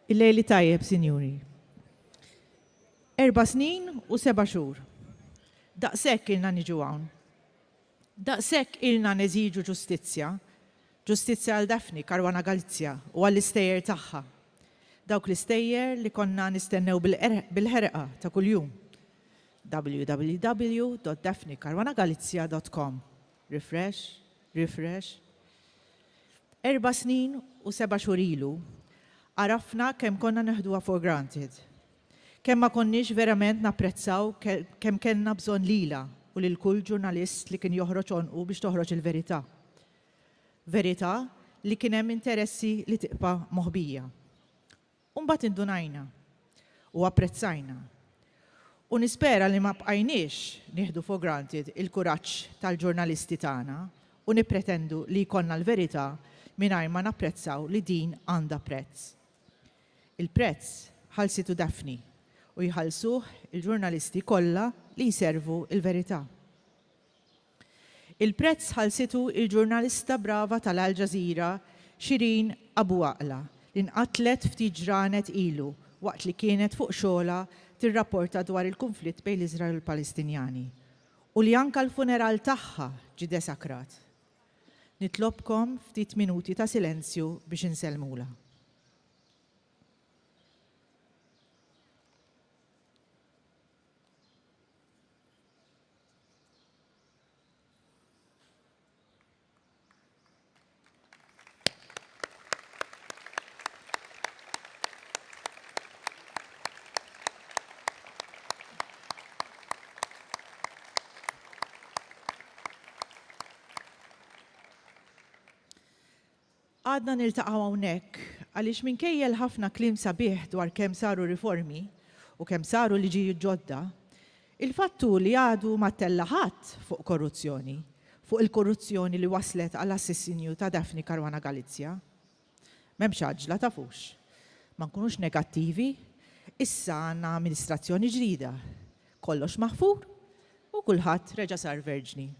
Il-lejli tajjeb, sinjuri. Erba' snin u seba' xhur. Daqshekk ilna niġu hawn. Daqshekk ilna neżiġu ġustizzja. Ġustizzja għal Daphne Caruana Galizia u għall-istejjer tagħha. Dawk l-istejjer li konna nistennew bil-ħerqa ta' kuljum. www.daphnecaruanagalizia.com Refresh, refresh. Erba' snin u seba' xhur ilu, għarafna kemm konna neħduha for granted. Kemm ma konniex verament napprezzaw kemm kellna bżonn lilha u lil kull ġurnalist li kien joħroġ għonqu biex toħroġ il-verità. Verità li kien hemm interessi li tibqa' moħbija. U mbagħad indunajna. U apprezzajna. U nispera li ma bqajniex nieħdu for granted il-kuraġġ tal-ġurnalisti tagħna u nippretendu li jkollna l-verità mingħajr ma napprezzaw li din għandha prezz. Il-prezz ħallsitu Daphne u jħallsuh il-ġurnalisti kollha li jservu l-verità. Il-prezz ħallsitu il-ġurnalista brava tal-Al Jazeera Shireen Abu Aqla li nqatlet ftit ġranet ilu waqt li kienet fuq xogħolha tirrapporta dwar il-kunflitt bejn l-Iżrael u l-Palestinjani u li anka l-funeral tagħha ġie desakrat. Nitlobkom ftit minuti ta' silenzju biex insellmulha. Għadna niltaqgħu hawnhekk għaliex minkejja l-ħafna kliem sabiħ dwar kemm saru riformi u kemm saru liġijiet ġodda, il-fatt hu li għadu ma ttella' ħadd fuq korruzzjoni, fuq il-korruzzjoni li wasslet għall-assissinju ta' Daphne Caruana Galizia. M'hemmx għaġla tafux. Ma nkunux negattivi, issa għandna amministrazzjoni ġdida. Kollox maħfur u kulħadd reġa' sar verġni.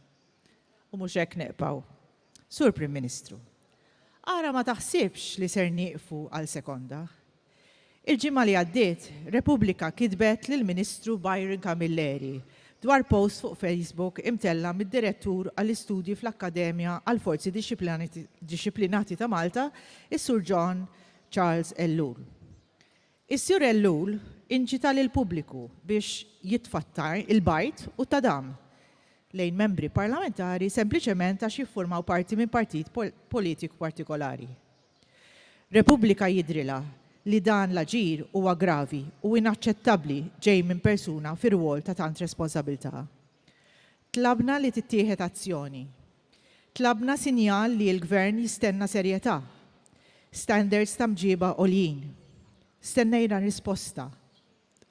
U mhux hekk neqbgħu. Sur Prim Ministru, ara ma taħsibx li ser nieqfu għal sekonda. Il-ġimgħa li għaddiet, Repubblika kitbet lill-Ministru Byron Camilleri dwar post fuq Facebook imtella' mid-Direttur għall-Istudji fl-Akkademja għall-Forzi Dixxiplinati ta' Malta, is-Sur John Charles Ellul. Is-Sur Ellul inċita lill-pubbliku biex jitfa' il-bajd u t-tadam lejn membri parlamentari sempliċement għax jiffurmaw parti minn partit politiku partikolari. Repubblika jidhrilha li dan l-aġir huwa gravi u inaċċettabbli ġej minn persuna fi rwol ta' tant responsabilità. Tlabna li tittieħed azzjoni. Tlabna sinjal li l-Gvern jistenna serjetà. Standards ta' mġieba għoljin. Stennejna risposta.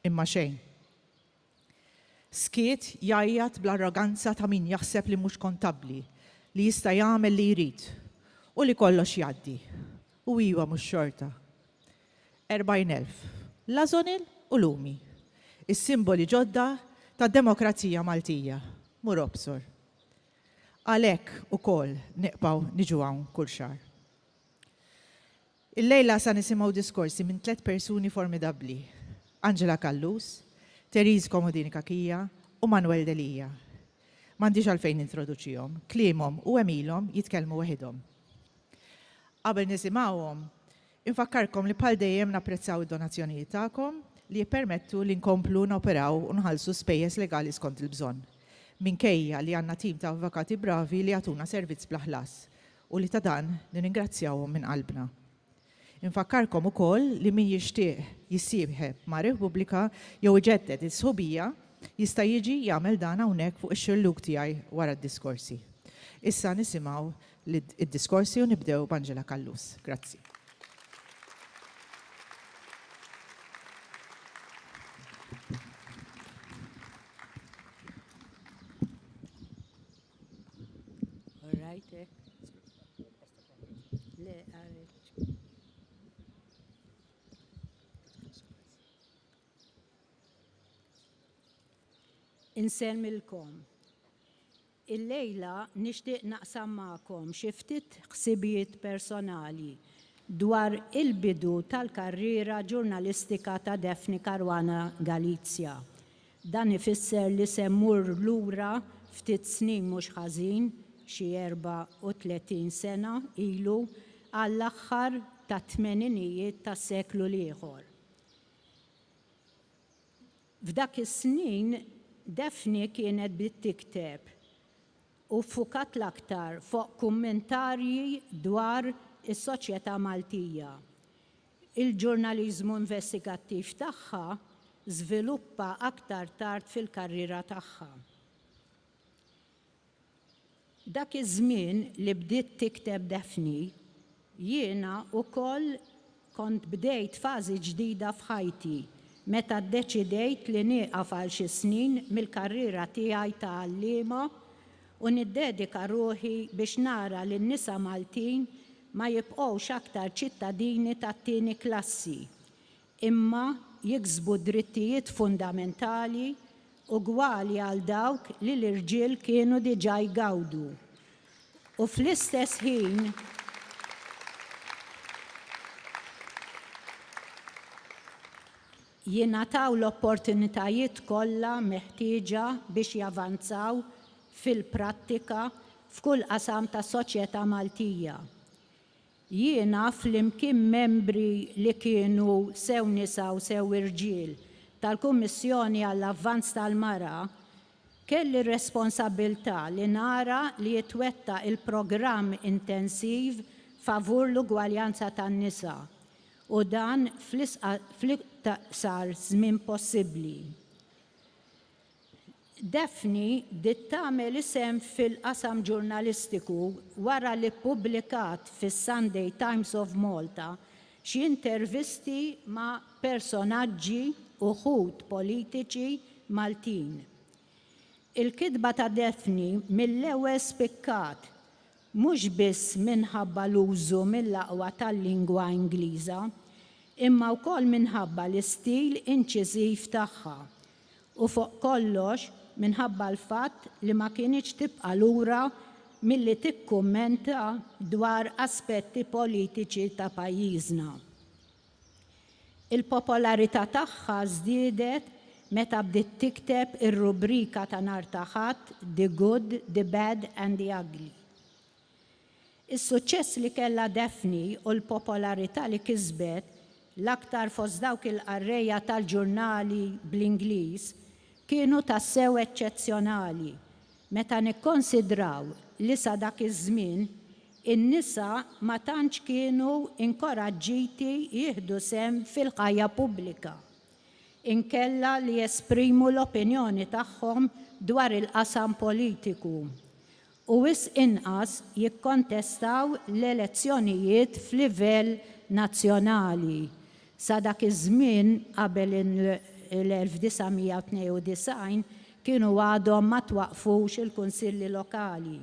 Imma xejn. Skiet jgħajjat bl-arroganza ta' min jaħseb li mhux kontabbli, li jista' jagħmel li jrid u li kollox jgħaddi. U iwa mhux xorta. 40,000. L-Azonil u Lumi. Is-simboli ġodda tad-demokrazija Maltija. Mur obsor. Għalhekk ukoll niqbgħu niġu hawn kull xahar. Illejla sa nisimgħu diskorsi minn tlett persuni formidabbli, Angela Callus, Therese Comodini Cachia u Manuel Delia. M'għandix għalfejn nintroduċihom, kliemhom u għemilhom jitkellmu weħidhom. Qabel nisimgħuhom, Infakkarkom li bħal dejjem napprezzaw id-donazzjonijiet tagħkom li jippermettu li nkomplu noperaw u nħallsu spejjeż legali skont il-bżonn. Minkejja li għandna tim ta' avukati bravi li jagħtuna servizz bla ħlas u li ta' dan nirringrazzjawhom minn qalbna. Infakkarkom ukoll li min jixtieq jissieħeb ma' Repubblika jew iġedded is-sħubija jista' jiġi jagħmel dan hawnhekk fuq ix-xellug tiegħi wara d-diskorsi. Issa nisimgħu id-diskorsi u nibdew b'Angela Callus. Grazzi. All right, eh? Le, għaret. Insellmilkom. Illejla nixtieq naqsam magħkom xi ftit ħsibijiet personali dwar il-bidu tal-karriera ġurnalistika ta' Daphne Caruana Galizia. Dan ifisser li se mmur lura ftit snin mhux ħażin, xi 34 sena ilu, għall-aħħar tat-tmeninijiet tas-seklu l-ieħor. F'dak is-snin Daphne kienet bdiet tikteb u ffukat l-aktar fuq kummentarji dwar is-soċjetà Maltija. Il-ġurnaliżmu investigattiv tagħha żviluppa aktar tard fil-karriera tagħha. Dak iż-żmien li bdiet tikteb Daphne, jiena wkoll kont bdejt fażi ġdida f'ħajti meta ddeċidejt li nieqaf għal xi snin mill-karriera tiegħi ta' għalliema u niddedika ruħi biex nara li n-nisa Maltin ma jibqgħux aktar ċittadini tat-tieni klassi imma jiksbu drittijiet fundamentali ugwali għal dawk li l-irġiel kienu diġà jgawdu u fl-istess ħin jingħataw l-opportunitajiet kollha meħtieġa biex javanzaw fil-prattika f'kull qasam tas-soċjetà Maltija. Jiena flimkien membri li kienu sew nisa u sew irġiel tal-Kummissjoni għall-Avvanz tal-Mara, kelli r-responsabbiltà li nara li jitwettaq il-programm intensiv favur l-ugwaljanza tan-nisa u dan fl-iqsar żmien possibbli. Daphne bdiet tagħmel isem fil-qasam ġurnalistiku wara li ppubblikat fis-Sunday Times of Malta xi intervisti ma' personaġġi, uħud politiċi, Maltin. Il-kitba ta' Daphne mill-ewwel spikkat, mhux biss minħabba l-użu mill-aqwa tal-lingwa Ingliża, imma wkoll minħabba l-istil inċiżiv tagħha u fuq kollox minħabba l-fatt li ma kinitx tibqa' lura milli tikkummenta dwar aspetti politiċi ta' pajjiżna. Il-popolarità tagħha żdiedet meta bdiet tikteb ir-rubrika ta' nhar ta' Ħadd The Good, The Bad and The Ugly. Is-suċċess li kellha Daphne u l-popolarità li kisbet, l-aktar fost dawk il-qarrejja tal-ġurnali bl-Ingliż, kienu tassew eċċezzjonali meta nikkonsidraw li sa dak iż-żmien in-nisa ma tantx kienu inkoraġġiti jieħdu sehem fil-ħajja pubblika, inkella li jesprimu l-opinjoni tagħhom dwar il-qasam politiku u wisq inqas jikkontestaw l-elezzjonijiet f'livell nazzjonali. Sa dak iż-żmien, qabel il-1992, kienu għadhom ma twaqqfux il-kunsilli lokali.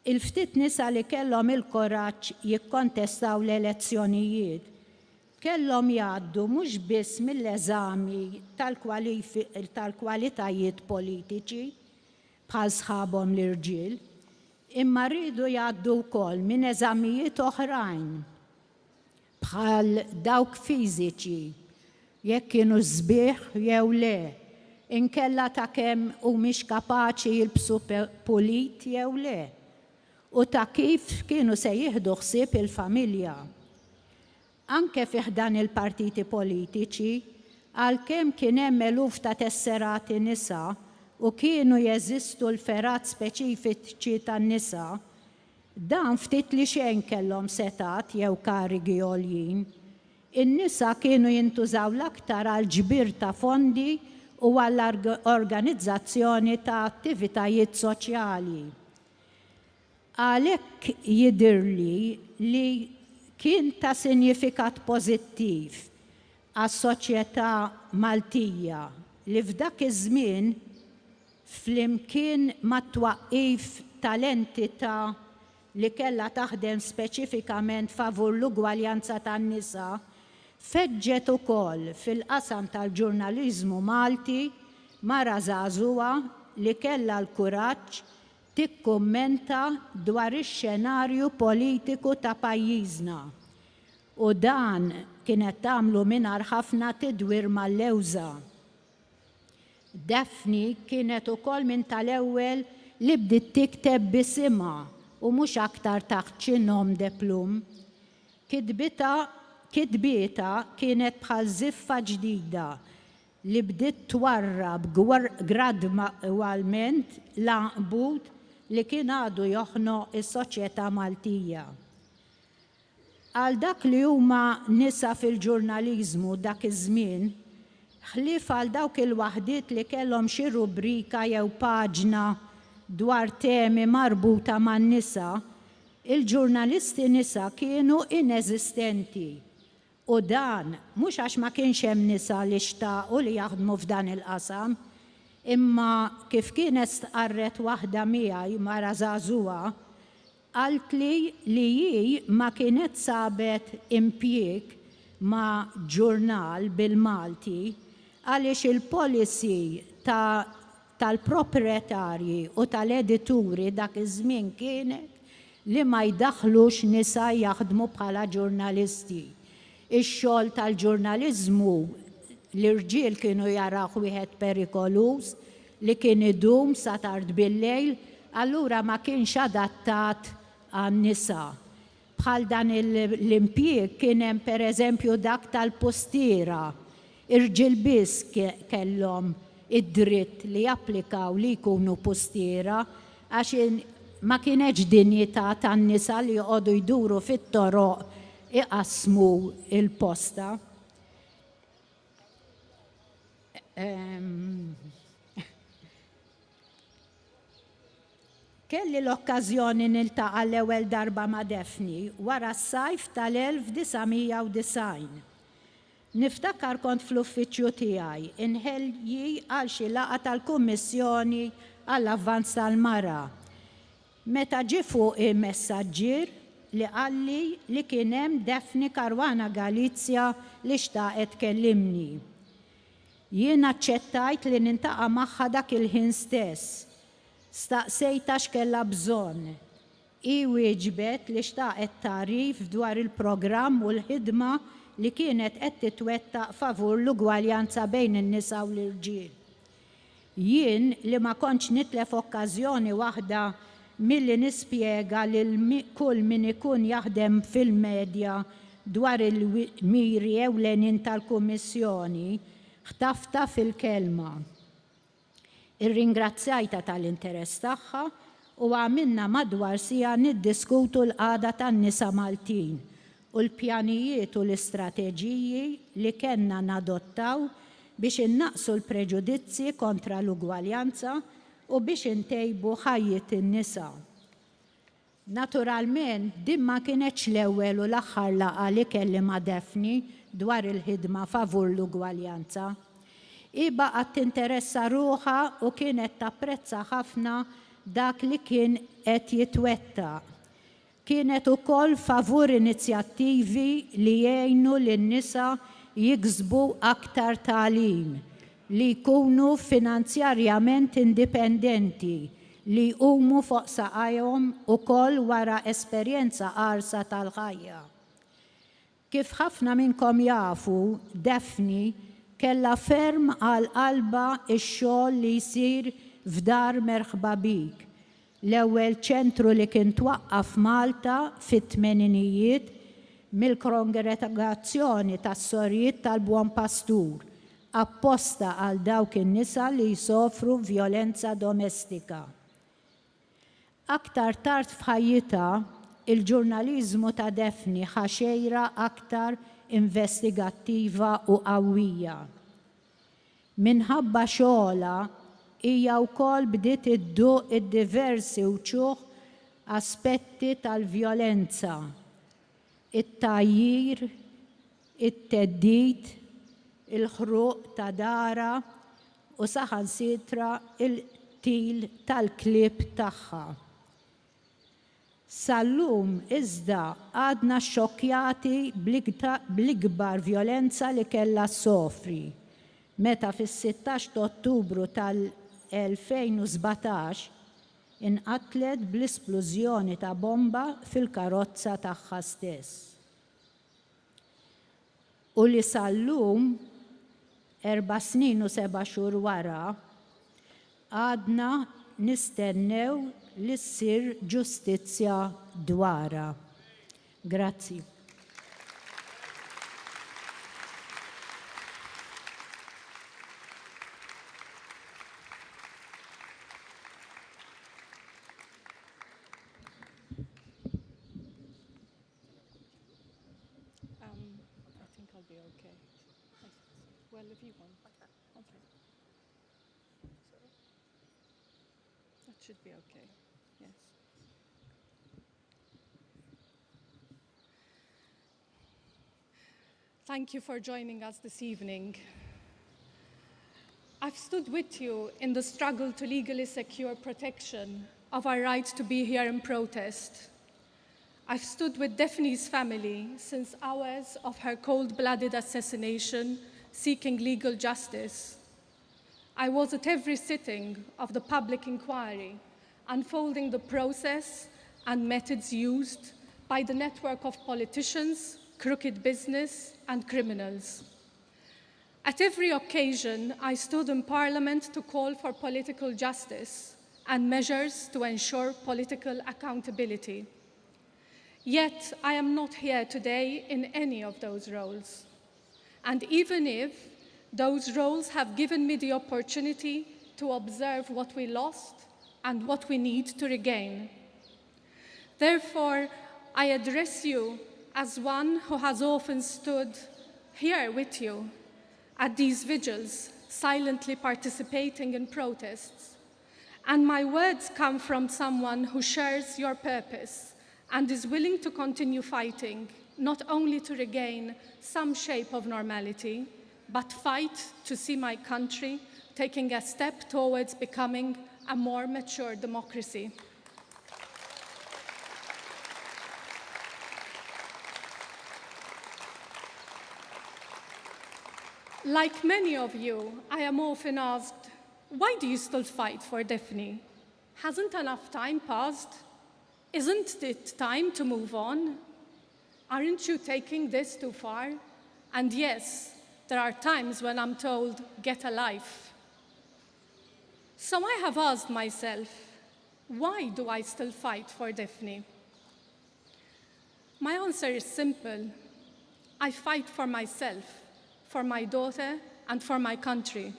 Il-ftit nisa li kellhom il-kuraġġ jikkontestaw l-elezzjonijiet kellhom jgħaddu mhux biss mill-eżami tal-kwalitajiet politiċi, bħal sħabhom l-irġiel, imma riedu jgħaddu wkoll minn eżamijiet oħrajn, bħal dawk fiżiċi, jekk kinux sbieħ jew le, inkella ta' kemm humiex kapaċi jilbsu pulit jew le, u ta' kif kienu se jieħdu ħsieb il-familja. Anke fi ħdan il-partiti politiċi, għalkemm kien hemm eluf ta' tesserati nisa u kienu jeżistu l-fergħat speċifiċi tan-nisa, dawn ftit li xejn kellhom setgħat jew karigi għoljin. In-nisa kienu jintużaw l-aktar għall-ġbir ta' fondi u għall-organizzazzjoni ta' attivitajiet soċjali. Għalhekk jidhirli li kien ta' sinjifikat pożittiv għas-soċjetà Maltija li f'dak iż-żmien, flimkien mat-twaqqif tal-entità li kellha taħdem speċifikament favur l-ugwaljanza tan-nisa, feġġet ukoll fil-qasam tal-ġurnaliżmu Malti. mara żagħżugħa li kellha l-kuraġġ tikkummenta dwar ix-xenarju politiku ta' pajjiżna u dan kienet tagħmlu mingħajr ħafna tidwir mal-lewża. Daphne kienet ukoll minn tal-ewwel li bdiet tikteb b'isimha u mhux aktar taħt xi nom de plume. Kitbitha kitbietha kienet bħal żiffa ġdida li bdiet twarrab gradwalment l-għanqbut li kien għadu joħnoq is-soċjetà Maltija. Għal dak li huma nisa fil-ġurnaliżmu dak iż-żmien, ħlief għal dawk il-waħdiet li kellhom xi rubrika jew paġna dwar temi marbuta man-nisa, il-ġurnalisti nisa kienu ineżistenti. U dan mhux għax ma kienx hemm nisa li xtaqu li jaħdmu f'dan il-qasam, imma kif kienet stqarret waħda miegħi, mara żagħżugħa, qaltli li hi ma kienet sabet impjieg ma' ġurnal bil-Malti għaliex il-policy ta' tal-propretarji u tal-edituri dak iż-żmien kienet li ma jdaħħlux nisa jaħdmu bħala ġurnalisti. Ix-xogħol tal-ġurnaliżmu l-irġiel kienu jarawh wieħed perikoluż li kien idum sa tard bil-lejl, allura ma kienx adattat għan-nisa. Bħal dan l-impjieg kien hemm pereżempju dak tal-pustiera. Irġiel biss kellhom id-dritt li japplikaw li jkunu pustiera għax ma kinetx dinjità tan-nisa li joqogħdu jduru fit-toroq iqassmu l-posta. Kelli l-okkażjoni niltaqa' l-ewwel darba ma' Daphne wara s-sajf tal-1990. Niftakar kont fl-uffiċċju tiegħi nħejji għal xi laqgħa tal-Kummissjoni għall-Avvanz tal-Mara meta ġie fuqi messaġġier li qalli li kien hemm Daphne Caruana Galizia li xtaqet tkellimni. Jien aċċettajt li nintaqa' magħha dak il-ħin stess. Staqsejtha x'kellha bżonn. Hi wieġbet li xtaqet tagħrif dwar il-programm u l-ħidma li kienet qed titwettaq favur l-ugwaljanza bejn in-nisa u l-irġiel. Jien, li ma kontx nitlef okkażjoni waħda milli nispjega lil kull min ikun jaħdem fil-medja dwar il-miri ewlenin tal-Kummissjoni, ħtaftha fil-kelma. Irringrazzjajtha tal-interess tagħha u għamilna madwar siegħa niddiskutu l-qagħda tan-nisa Maltin u l-pjanijiet u l-istrateġiji li kellna nadottaw biex innaqqsu l-preġudizzji kontra l-ugwaljanza u biex intejbu ħajjiet in-nisa. Naturalment, din ma kinetx l-ewwel u l-aħħar laqgħa li kelli ma' Daphne dwar il-ħidma favur l-ugwaljanza. Hi baqgħet tinteressa ruħha u kienet tapprezza ħafna dak li kien qed jitwettaq. Kienet ukoll favur inizjattivi li jgħinu lin-nisa jiksbu aktar tagħlim, li jkunu finanzjarjament indipendenti, li jqumu fuq saqajhom ukoll wara esperjenza qarsa tal-ħajja. Kif ħafna minnkom jafu, Daphne kellha ferm għal qalbha x-xogħol li jsir f'Dar Merħba Bik, l-ewwel ċentru li kien twaqqaf f'Malta fit-tmeninijiet mill-Kongregazzjoni tas-Sorijiet tal-Buon Pastur, apposta għal dawk in-nisa li jsofru vjolenza domestika. Aktar tard f'ħajjitha, il-ġurnaliżmu ta' Daphne ħa xejra aktar investigattiva u qawwija. Minħabba xogħolha, hija wkoll bdiet idduq id-diversi wċuħ aspetti tal-vjolenza, it-tgħajjir, it-theddid, il-ħruq ta' darha u saħansitra l-qtil tal-klieb tagħha. Sal-lum, iżda, għadna xxokkjati bl-ikbar vjolenza li kellha ssofri. meta fis-16 ta' Ottubru tal-2017 inqatlet bl-isplużjoni ta' bomba fil-karozza tagħha stess. U li sal-lum, erba' snin u seba' xhur wara, għadna nistennew li ssir ġustizzja dwarha. Grazzi. Um, I think I'll be okay. Well, if you want. Okay. That should be okay. Yes. Thank you for joining us this evening. I've stood with you in the struggle to legally secure protection of our right to be here in protest. I've stood with Daphne's family since hours of her cold-blooded assassination, seeking legal justice. I was at every sitting of the public inquiry, unfolding the process and methods used by the network of politicians, crooked business, and criminals. At every occasion, I stood in Parliament to call for political justice and measures to ensure political accountability. Yet, I am not here today in any of those roles. And even if those roles have given me the opportunity to observe what we lost and what we need to regain. Therefore, I address you as one who has often stood here with you at these vigils, silently participating in protests. And my words come from someone who shares your purpose and is willing to continue fighting, not only to regain some shape of normality, but fight to see my country taking a step towards becoming a more mature democracy. Like many of you, I am often asked, why do you still fight for Daphne? Hasn't enough time passed? Isn't it time to move on? Aren't you taking this too far? And yes, there are times when I'm told, get a life. So I have asked myself, why do I still fight for Daphne? My answer is simple. I fight for myself, for my daughter, and for my country.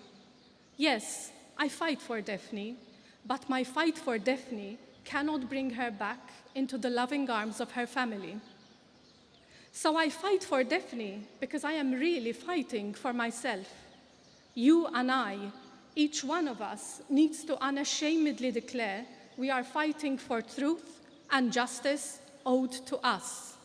Yes, I fight for Daphne, but my fight for Daphne cannot bring her back into the loving arms of her family. So I fight for Daphne because I am really fighting for myself. You and I, each one of us, needs to unashamedly declare we are fighting for truth and justice owed to us.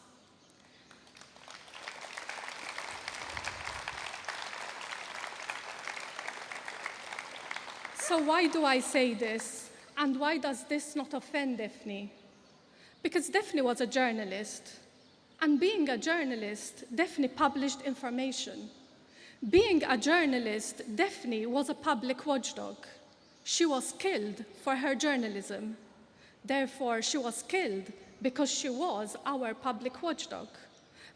So why do I say this? And why does this not offend Daphne? Because Daphne was a journalist. And being a journalist, Daphne published information. Being a journalist, Daphne was a public watchdog. She was killed for her journalism. Therefore, she was killed because she was our public watchdog.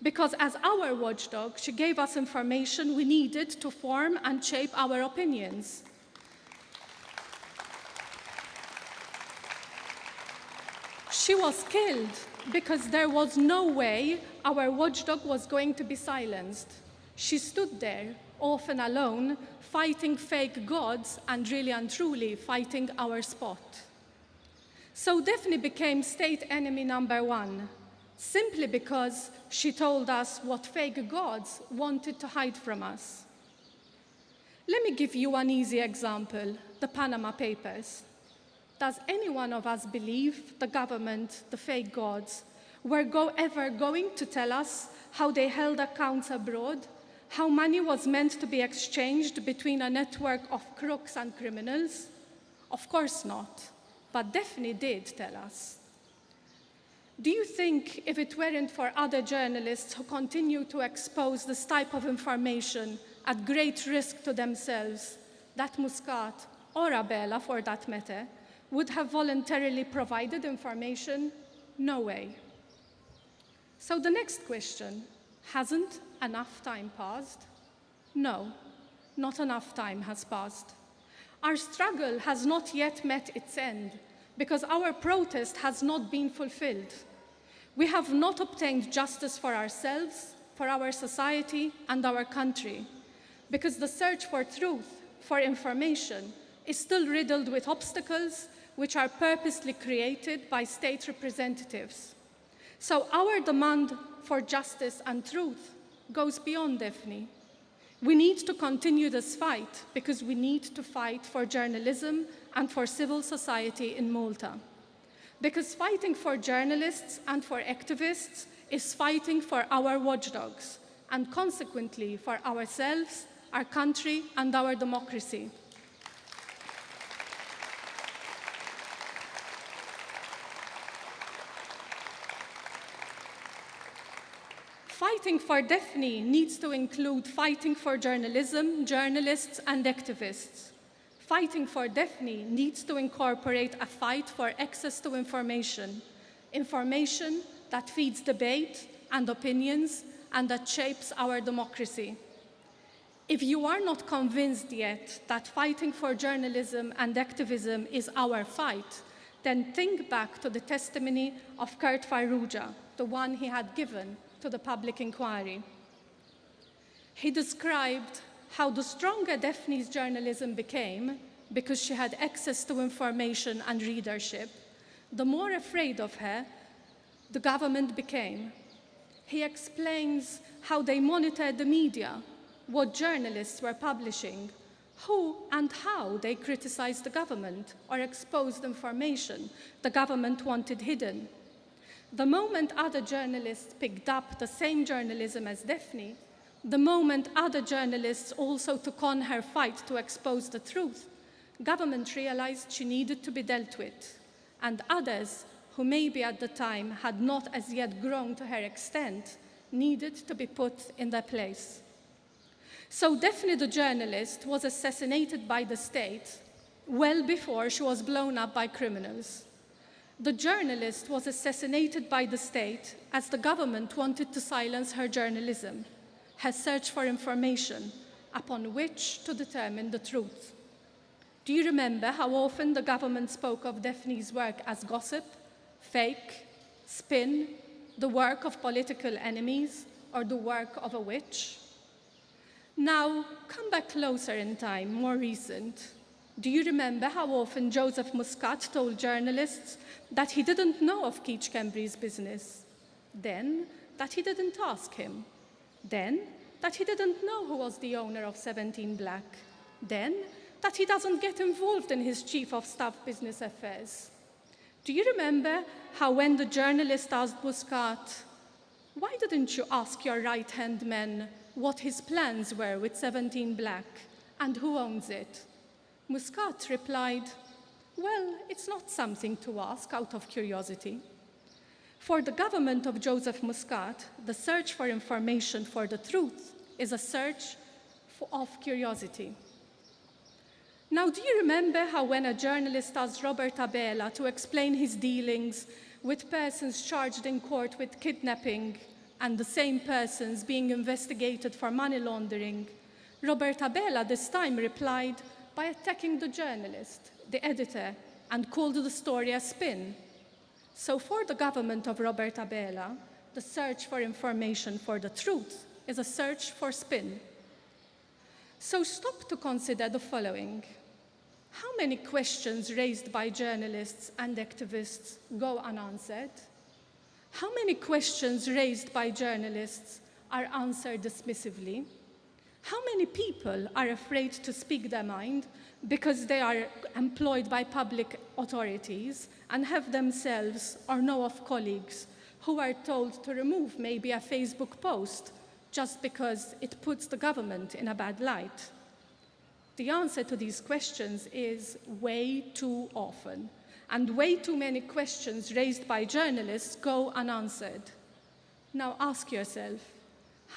Because as our watchdog, she gave us information we needed to form and shape our opinions. She was killed because there was no way our watchdog was going to be silenced. She stood there, often alone, fighting fake gods and really and truly fighting our spot. So Daphne became state enemy number one, simply because she told us what fake gods wanted to hide from us. Let me give you an easy example, the Panama Papers. Does any one of us believe the government, the fake gods, were go ever going to tell us how they held accounts abroad, how money was meant to be exchanged between a network of crooks and criminals? Of course not, but Daphne did tell us. Do you think if it weren't for other journalists who continue to expose this type of information, at great risk to themselves, that Muscat, or Abela for that matter, would have voluntarily provided information? No way. So the next question, hasn't enough time passed? No, not enough time has passed. Our struggle has not yet met its end because our protest has not been fulfilled. We have not obtained justice for ourselves, for our society, and our country, because the search for truth, for information, is still riddled with obstacles which are purposely created by state representatives. So our demand for justice and truth goes beyond Daphne. We need to continue this fight because we need to fight for journalism and for civil society in Malta. Because fighting for journalists and for activists is fighting for our watchdogs and consequently for ourselves, our country, and our democracy. Fighting for Daphne needs to include fighting for journalism, journalists, and activists. Fighting for Daphne needs to incorporate a fight for access to information, information that feeds debate and opinions and that shapes our democracy. If you are not convinced yet that fighting for journalism and activism is our fight, then think back to the testimony of Kurt Farrugia, the one he had given to the public inquiry. He described how the stronger Daphne's journalism became, because she had access to information and readership, the more afraid of her the government became. He explains how they monitored the media, what journalists were publishing, who and how they criticized the government or exposed information the government wanted hidden. The moment other journalists picked up the same journalism as Daphne, the moment other journalists also took on her fight to expose the truth, government realized she needed to be dealt with, and others who maybe at the time had not as yet grown to her extent needed to be put in their place. So Daphne the journalist was assassinated by the state well before she was blown up by criminals. The journalist was assassinated by the state as the government wanted to silence her journalism, her search for information, upon which to determine the truth. Do you remember how often the government spoke of Daphne's work as gossip, fake, spin, the work of political enemies, or the work of a witch? Now, come back closer in time, more recent. Do you remember how often Joseph Muscat told journalists that he didn't know of Keith Schembri's business? Then, that he didn't ask him. Then, that he didn't know who was the owner of 17 Black. Then, that he doesn't get involved in his chief of staff business affairs. Do you remember how when the journalist asked Muscat, why didn't you ask your right-hand man what his plans were with 17 Black and who owns it? Muscat replied, well, it's not something to ask out of curiosity. For the government of Joseph Muscat, the search for information for the truth is a search of curiosity. Now, do you remember how when a journalist asked Robert Abela to explain his dealings with persons charged in court with kidnapping and the same persons being investigated for money laundering, Robert Abela this time replied by attacking the journalist, the editor, and called the story a spin. So for the government of Robert Abela, the search for information for the truth is a search for spin. So stop to consider the following. How many questions raised by journalists and activists go unanswered? How many questions raised by journalists are answered dismissively? How many people are afraid to speak their mind because they are employed by public authorities and have themselves or know of colleagues who are told to remove maybe a Facebook post just because it puts the government in a bad light? The answer to these questions is way too often, and way too many questions raised by journalists go unanswered. Now ask yourself,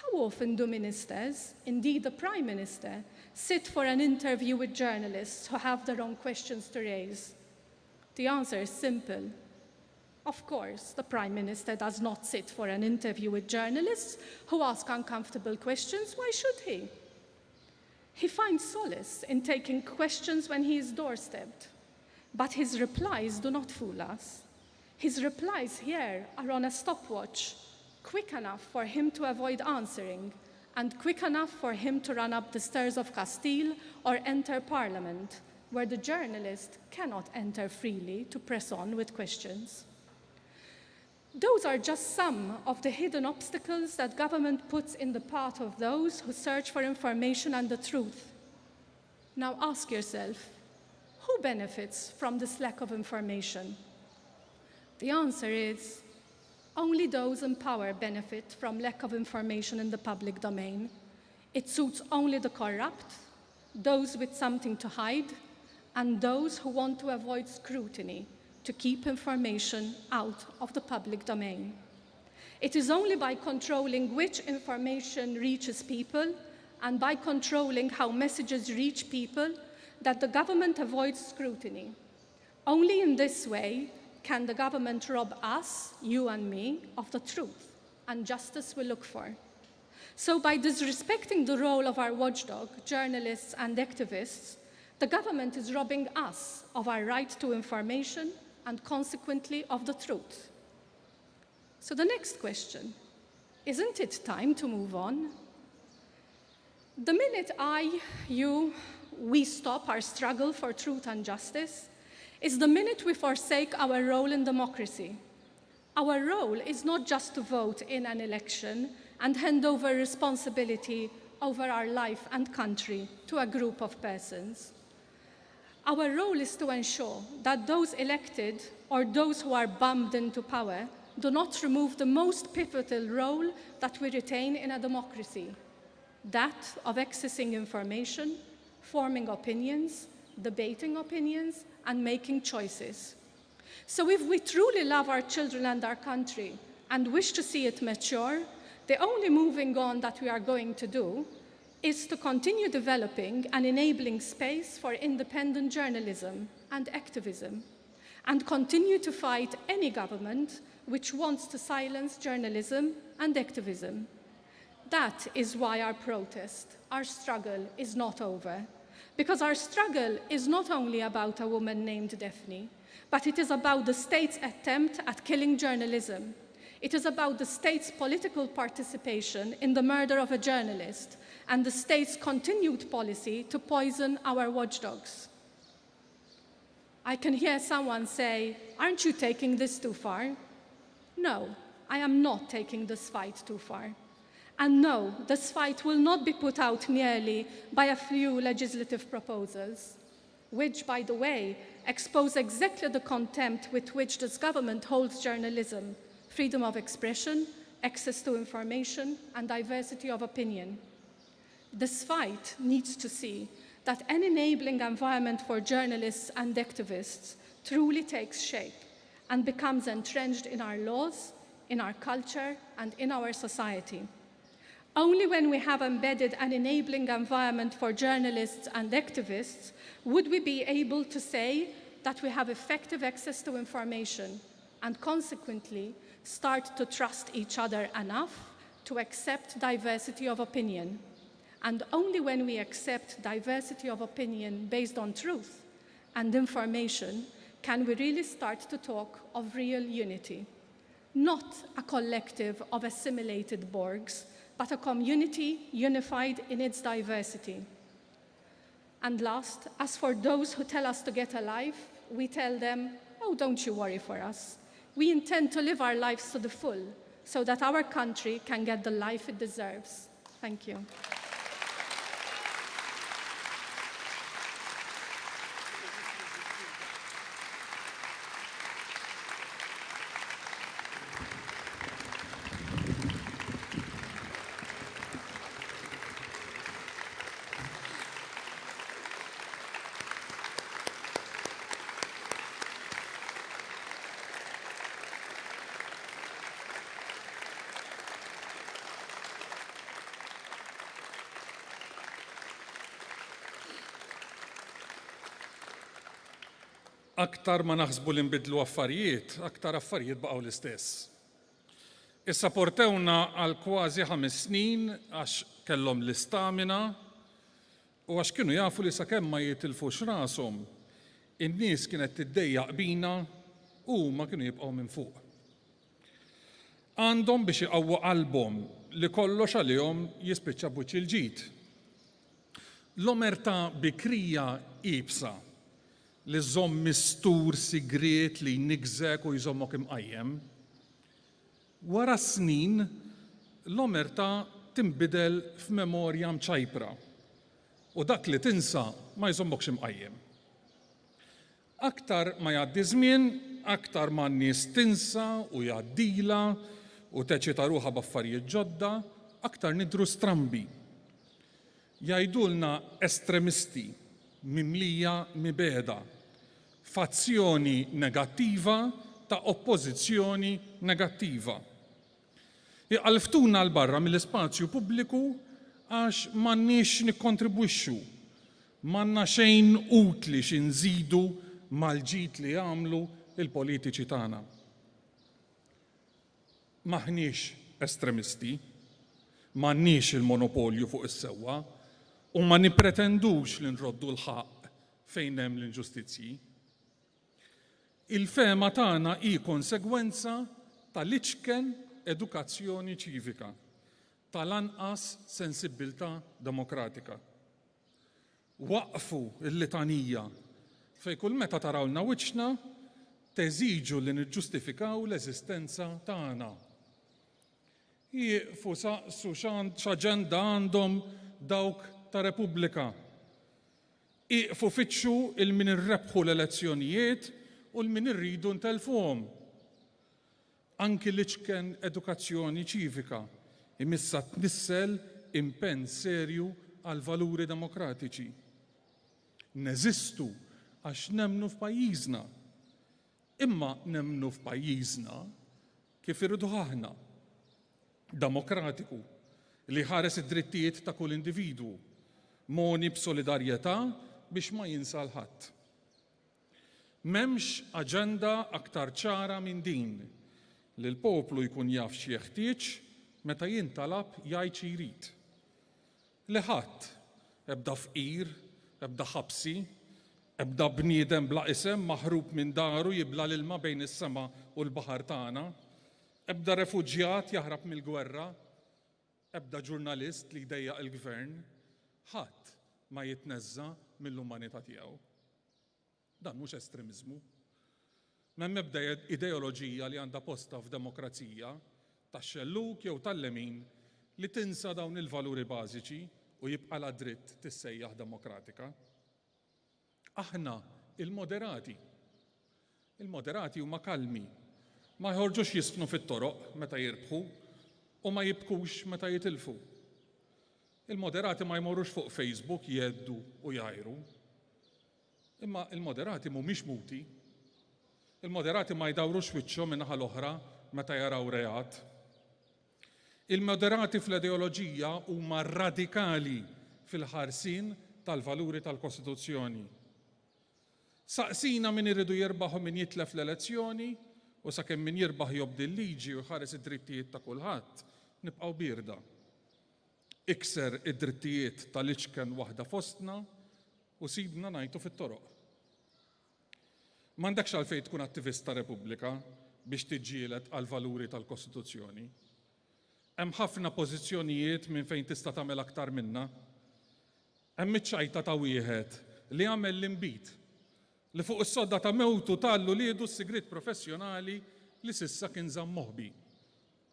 How often do ministers, indeed the Prime Minister, sit for an interview with journalists who have their own questions to raise? The answer is simple. Of course, the Prime Minister does not sit for an interview with journalists who ask uncomfortable questions. Why should he? He finds solace in taking questions when he is doorstepped. But his replies do not fool us. His replies here are on a stopwatch, quick enough for him to avoid answering, and quick enough for him to run up the stairs of Castile or enter Parliament, where the journalist cannot enter freely to press on with questions. Those are just some of the hidden obstacles that government puts in the path of those who search for information and the truth. Now ask yourself, who benefits from this lack of information? The answer is only those in power benefit from lack of information in the public domain. It suits only the corrupt, those with something to hide, and those who want to avoid scrutiny to keep information out of the public domain. It is only by controlling which information reaches people and by controlling how messages reach people that the government avoids scrutiny. Only in this way can the government rob us, you and me, of the truth and justice we look for. So by disrespecting the role of our watchdog, journalists and activists, the government is robbing us of our right to information and consequently of the truth. So the next question, isn't it time to move on? The minute I, you, we stop our struggle for truth and justice is the minute we forsake our role in democracy. Our role is not just to vote in an election and hand over responsibility over our life and country to a group of persons. Our role is to ensure that those elected or those who are bumped into power do not remove the most pivotal role that we retain in a democracy, that of accessing information, forming opinions, debating opinions, and making choices. So if we truly love our children and our country and wish to see it mature, the only moving on that we are going to do is to continue developing an enabling space for independent journalism and activism, and continue to fight any government which wants to silence journalism and activism. That is why our protest, our struggle is not over. Because our struggle is not only about a woman named Daphne, but it is about the state's attempt at killing journalism. It is about the state's political participation in the murder of a journalist and the state's continued policy to poison our watchdogs. I can hear someone say, Aren't you taking this too far? No, I am not taking this fight too far. And no, this fight will not be put out merely by a few legislative proposals, which, by the way, expose exactly the contempt with which this government holds journalism, freedom of expression, access to information, and diversity of opinion. This fight needs to see that an enabling environment for journalists and activists truly takes shape and becomes entrenched in our laws, in our culture, and in our society. Only when we have embedded an enabling environment for journalists and activists would we be able to say that we have effective access to information and consequently start to trust each other enough to accept diversity of opinion. And only when we accept diversity of opinion based on truth and information can we really start to talk of real unity. Not a collective of assimilated Borgs, but a community unified in its diversity. And last, as for those who tell us to get a life, we tell them, oh, don't you worry for us. We intend to live our lives to the full so that our country can get the life it deserves. Thank you. Aktar ma naħsbu li nbiddlu affarijiet, aktar affarijiet baqgħu l-istess. Issaportewna għal kważi ħames snin għax kellhom l-istamina u għax kienu jafu li sakemm ma jitilfux rashom, in-nies kienet tiddejjaq bina u huma kienu jibqgħu minn fuq. Għandhom biex iqawwu qalbhom li kollox għalihom jispiċċa b'wiċċ il-ġid. L-omertà bikrija iebsa li żżomm mistur sigriet li jniggżek u jżommok imqajjem. Wara s-snin, l-omertà tinbidel f'memorja mċajpra u dak li tinsa ma jżommokx imqajjem. Aktar ma jgħaddi żmien, aktar ma n-nies tinsa u jgħaddilha u teċita ruħha b'affarijiet ġodda, aktar nidhru strambi. Jgħidulna estremisti, mimlija mibegħda, fazzjoni negattiva ta' oppożizzjoni negattiva. Iqalftuna 'l barra mill-ispazju pubbliku għax m'għandniex nikkontribwixxu, m'għandna xejn utli xi nżidu mal-ġid li jagħmlu l-politiċi tagħna. M'aħniex estremisti, m'għandniex il-monopolju fuq is-sewwa u ma nippretendux li nroddu l-ħaqq fejn hemm l-inġustizzji. Il-fehma tagħna hi konsegwenza tal-iċken edukazzjoni ċivika, tal-anqas sensibbiltà demokratika. Waqqfu l-litanija fejn kull meta tarawlna wiċċna teżiġu li niġġustifikaw l-eżistenza tagħna. Ieqfu saqsu x'aġenda għandhom dawk ta' Repubblika. Ieqfu fittxu 'l min irrebħu l-elezzjonijiet u 'l min irridu ntellfuhom. Anki l-iċken edukazzjoni ċivika jmissha tnissel impenn serju għall-valuri demokratiċi. Neżistu għax nemmnu f'pajjiżna. Imma nemmnu f'pajjiżna kif irriduh aħna. Demokratiku, li jħares id-drittijiet ta' kull individwu, mogħni b'solidarjetà biex ma jinsa 'l ħadd. M'hemmx aġenda aktar ċara minn din, li l-poplu jkun jaf x'jeħtieġ meta jintalab jgħid xi jrid. Li ħadd, ebda fqir, ebda ħabsi, ebda bniedem bla isem maħrub minn daru jibla' l-ilma bejn is-sema u l-baħar tagħna, ebda refuġjat jaħrab mill-gwerra, ebda ġurnalist li jdejjaq il-gvern, ħadd ma jitneżża' mill-umanità tiegħu. Dan mhux estremiżmu. M'hemm ebda ideoloġija li għandha postha f'demokrazija, tax-xellug jew tal-lemin, li tinsa dawn il-valuri bażiċi u jibqalha dritt tissejjaħ demokratika. Aħna il-moderati. Il-moderati huma kalmi. Ma jħorġux jiżfnu fit-toroq meta jirbħu u ma jibkux meta jitilfu. Il-moderati ma jmorrux fuq Facebook jgħeddu u jgħajru. Imma il-moderati mhumiex muti. Il-moderati ma jdawrux wiċċhom in-naħa l-oħra meta jaraw reat. Il-moderati fl-ideoloġija huma radikali fil-ħarsien tal-valuri tal-Kostituzzjoni. Saqsina min irridu jirbaħ u min jitlef l-elezzjoni u sakemm min jirbaħ jobdi l-liġi u jħares id-drittijiet ta' kulħadd, nibqgħu bierda. Ikser id-drittijiet tal-iċken waħda fostna u sibna ngħajtu fit-toroq. M'għandekx għalfejn tkun attivist ta' Repubblika biex tiġġieled għall-valuri tal-Kostituzzjoni. Hemm ħafna pożizzjonijiet minn fejn tista' tagħmel aktar minnha. Hemm iċ-ċajta ta' wieħed li għamel l-inbid, li fuq is-sodda ta' mewtu ta 'l uliedu s-sigriet professjonali li s'issa kien żamm moħbi.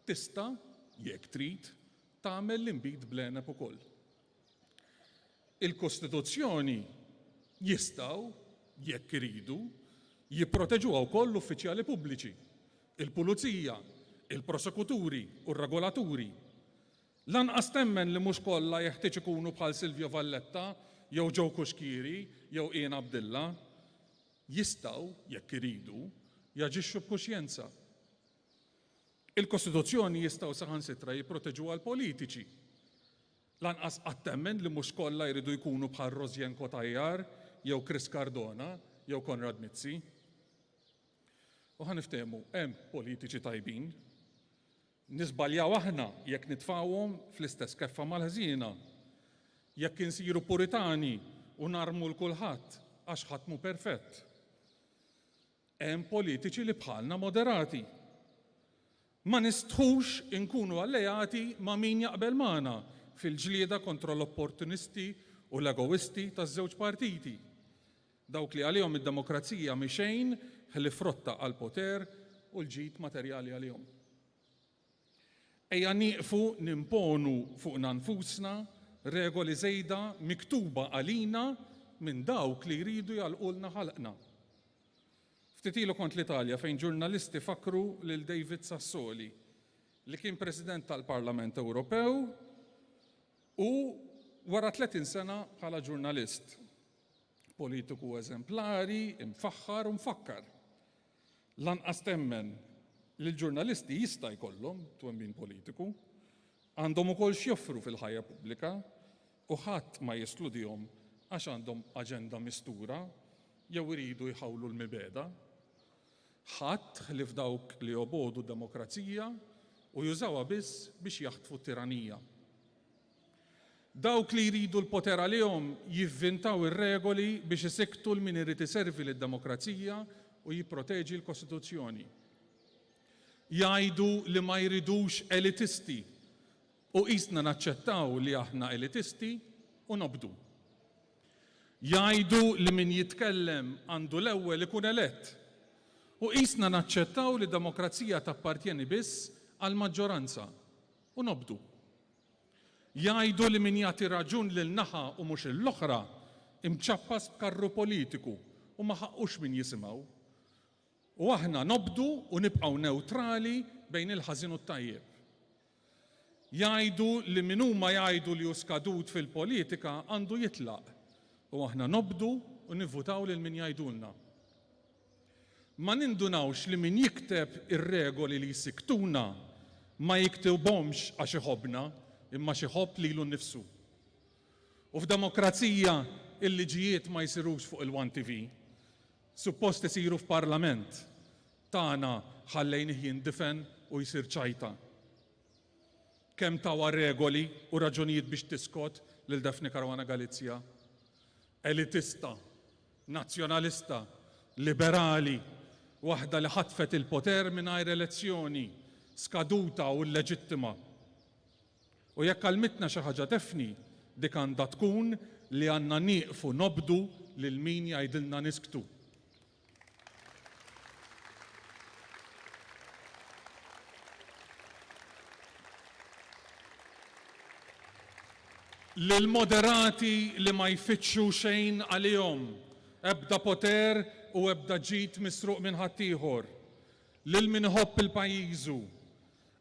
Tista', jekk trid, tagħmel l-inbid bl-għeneb ukoll. Il-Kostituzzjoni jistgħu, jekk iridu, jipproteġuha wkoll l-uffiċjali pubbliċi, il-pulizija, il-prosekuturi u r-regolaturi. Lanqas temmen li mhux kollha jeħtieġ ikunu bħal Silvio Valletta jew Joe Cuschieri jew Ian Abdilla. Jistgħu, jekk iridu, jaġixxu b'kuxjenza. Il-Kostituzzjoni jistgħu saħansitra jipproteġuha l-politiċi. Lanqas qatt temmen li mhux kollha jridu jkunu bħal Rosianne Cutajar jew Chris Cardona jew Konrad Mizzi. U ħa niftehmu, hemm politiċi tajbin. Niżbaljaw aħna jekk nitfgħuhom fl-istess keffa mal-ħżiena. Jekk insiru puritani u narmu 'l kulħadd għax ħadd mhu perfett. Hemm politiċi li bħalna moderati. Ma nistħux inkunu alleati ma' min jaqbel magħna fil-ġlieda kontra l-opportunisti u l-egoisti taż-żewġ partiti. Dawk li għalihom id-demokrazija mhi xejn ħlief rotta għall-poter u l-ġid materjali għalihom. Ejja nieqfu nimponu fuqna nfusna regoli żejda miktuba għalina minn dawk li jridu jagħlqulna ħalqna. Ftit ilu kont l-Italja fejn ġurnalisti fakkru lil David Sassoli, li kien President tal-Parlament Ewropew u wara 30 sena bħala ġurnalist. Politiku eżemplari, imfaħħar u mfakkar. Lanqas temmen li l-ġurnalisti jista' jkollhom twemmin politiku. Għandhom ukoll x'joffru fil-ħajja pubblika u ħadd ma jeskludihom għax għandhom aġenda mistura jew iridu jħawlu l-mibegħda. Ħadd ħlief dawk li jobogħdu d-demokrazija u jużawha biss biex jaħtfu t-tiranija. Dawk li jridu l-poter għalihom jivvintaw ir-regoli biex isikktu 'l min irid iservi lid-demokrazija u jipproteġi l-Kostituzzjoni. Jgħidu li ma jridux elitisti u qisna naċċettaw li aħna elitisti u nobdu. Jgħidu li min jitkellem għandu l-ewwel ikun elett u qisna naċċettaw li demokrazija tappartjeni biss għall-maġġoranza u nobdu. Jgħidu li min jagħti raġun lil naħa u mhux lill-oħra imċappas b'karru politiku u ma ħaqqux min jisimgħu. U aħna nobdu u nibqgħu newtrali bejn il-ħażin u t-tajjeb. Jgħidu li min huma jgħidu li hu skadut fil-politika għandu jitlaq u aħna nobdu u nivvutaw lil min jgħidulna. Ma nindunawx li min jikteb ir-regoli li jsikktuna ma jiktibhomx għax iħobbna imma għax iħobb lilu nnifsu. U f'demokrazija il-liġijiet ma jsirux fuq il-One TV. Suppost isiru f'Parlament. Tagħna ħallejnih jindifen u jsir ċajta. Kemm tawha regoli u raġunijiet biex tiskot lil Daphne Caruana Galizia. Elitista, nazzjonalista, liberali, waħda li ħatfet il-poter mingħajr elezzjoni, skaduta u illeġittima. U jekk għallmitna xi ħaġa Daphne, dik għandha tkun li għandna nieqfu nobdu lil min jgħidilna nisktu. Lill-moderati li ma jfittxu xejn għalihom, ebda poter u ebda ġid misruq minn ħaddieħor. Lil min iħobb 'il pajjiżu.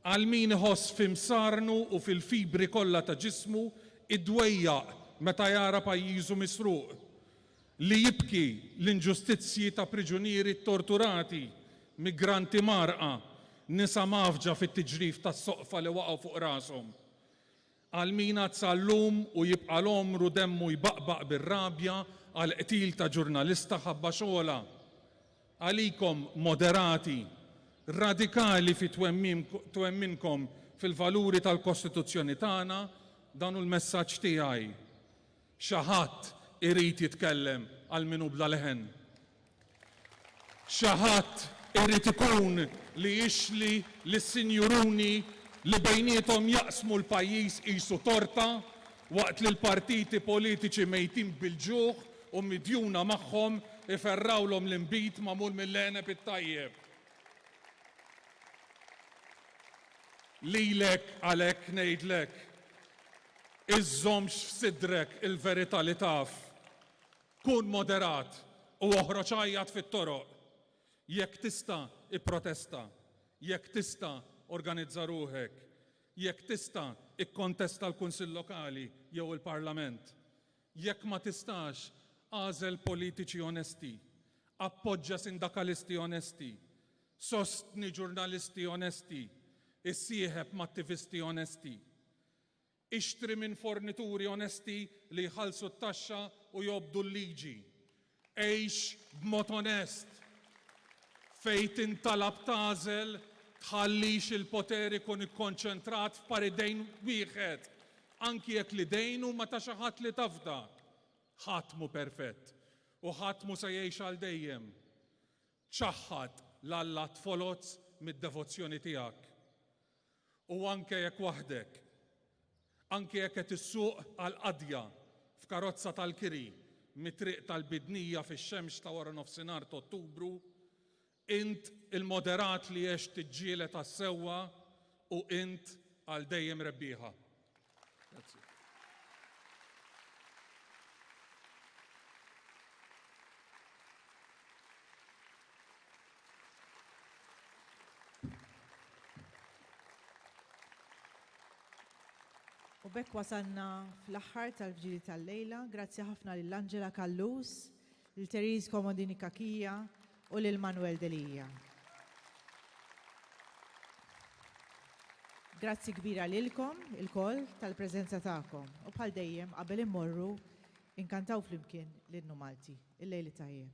Għal min iħoss fi msarnu u fil-fibri kollha ta' ġismu id-dwejjaq meta jara pajjiżu misruq. Li jibki l-inġustizzji ta' priġunieri ttorturati, migranti mgħarrqa, nisa mgħaffġa fit-tiġrif tas-soqfa li waqgħu fuq rashom. Għal min għad sal-lum u jibqa' l-għomru demmu jbaqbaq bir-rabja għall-qtil ta' ġurnalista ħabba xogħolha. Għalikom moderati, radikali fi twemminkom fil-valuri tal-Kostituzzjoni tagħna, dan hu l-messaġġ tiegħi. Xi ħadd irid jitkellem għal min hu bla leħen. Xi ħadd irid ikun li jixli lis-sinjuruni li bejniethom jaqsmu l-pajjiż qisu torta waqt li l-partiti politiċi mejtin bil-ġuħ u midjuna magħhom iferrgħulhom l-inbid magħmul mill-għeneb it-tajjeb. Lilek għalhekk ngħidlek, iżżommx f'sidrek il-verità li taf. Kun moderat u oħroġ għajjat fit-toroq. Jekk tista', ipprotesta. Jekk tista', organizza ruħek. Jekk tista', ikkontesta l-Kunsill Lokali jew il-Parlament. Jekk ma tistax, agħżel politiċi onesti. Appoġġa sindakalisti onesti. Sostni ġurnalisti onesti. Issieħeb m'attivisti onesti. Ixtri minn fornituri onesti li jħallsu t-taxxa u jobdu l-liġi. Għix b'mod onest. Fejn tintalab tagħżel, tħallix il-poter ikun ikkonċentrat f'par idejn wieħed, anki jekk l-idejn huma ta' xi ħadd li tafda. Ħadd mhu perfett, u ħadd mhu se jgħix għal dejjem. Ċaħħad l-allat foloz mid-devozzjoni tiegħek. U anke jekk waħdek, anke jekk qed issuq għall-qadja f'karozza tal-kiri mit-triq tal-Bidnija fix-xemx ta' waranofsinhar t'Ottubru, int il-moderat li għext tiġġieled għas-sewwa u int għal dejjem rebbieħa. Grazzi. U b'hekk wasalna fl-aħħar tal-vġili tal-lejla. Grazzi ħafna lil Angela Callus, lil Therese Comodini Cachia u lil Manuel Delia. Grazzi kbira lilkom ilkoll tal-preżenza tagħkom. U bħal dejjem qabel immorru inkantaw flimkien l-innu Malti. Il-lejl it-tajjeb.